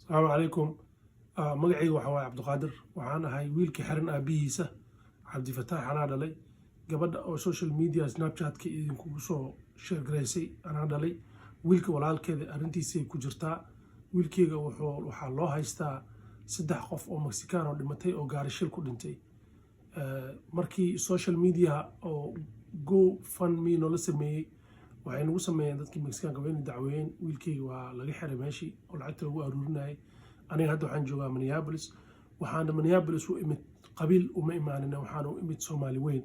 Asalaamu calaykum. Magacayga waxaa waaye Cabdiqaadir. Waxaan ahay wiilka xiran aabihiisa. Cabdifataax anaa dhalay. Gabadha oo social media Snapchatka idinkugu soo share garaysay anaa dhalay. Wiilka walaalkeeda arrintiisay ku jirtaa. Wiilkeyga waxaa loo haystaa saddex qof oo Mexican oo dhimatay oo gaari shil ku dhintay. Markii social media oo GoFundMe noola sameeyey, waxay nagu sameeyeen dadkii Mexicaanka wayna dacweeyeen. Wiilkeyga waa laga xiray meeshii oo lacagta lagu aruurinayay. Aniga hadda waxaan joogaa Minneapolis. Waxaana Minneapolis u imid, qabiil uma imaanin, waxaana u imid Soomaali weyn.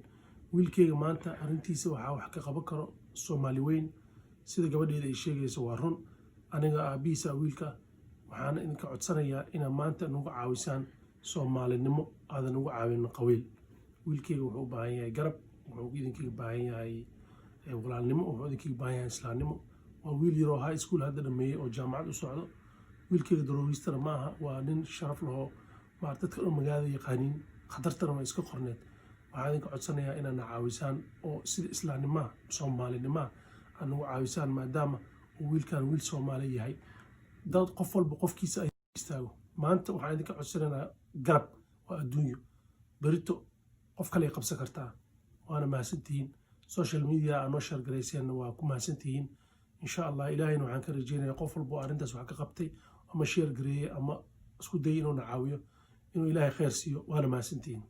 Wiilkeyga maanta arrintiisa waxaa wax ka qaban karo Soomaali weyn. Sida gabadheeda ay sheegayso waa run. Aniga aabihiisa wiilka waxaana idinka codsanayaa inaad maanta nagu caawisaan Soomaalinimo, aadan nagu caawinin qabiil. Wiilkeyga wuxuu u baahan yahay garab, wuxuu idinkaga baahan yahay walaalnimo, wuxuu idinkaga baahan yahay islaamnimo. Waa wiil yaroo high school hadda dhameeyey oo jaamacad u socdo. Wiilkeyga daroogiistana ma aha, waa nin sharaf lahoo maar dadka dhan magaalada yaqaaniin, khatartana waa iska qorneed. Waxaan idinka codsanayaa inaad na caawisaan oo sida islaamnimaha, Soomaalinimaha aad nagu caawisaan, maadaama uu wiilkan wiil Soomaali yahay. Dad qof walba qofkiisa ay istaago. Maanta waxaan idinka codsanaynaa garab. Waa adduunyo, berito qof kale ay qabsan kartaa. Waana mahadsantihiin. Social media aa noo share garayseenna waa ku mahadsantihiin. Insha Allah, Ilaahayna waxaan ka rajeynayaa qof walba oo arrintaas wax ka qabtay ama share gareeyey ama isku dayay inuu na caawiyo inuu Ilaahay khayr siiyo. Waana mahadsantihiin.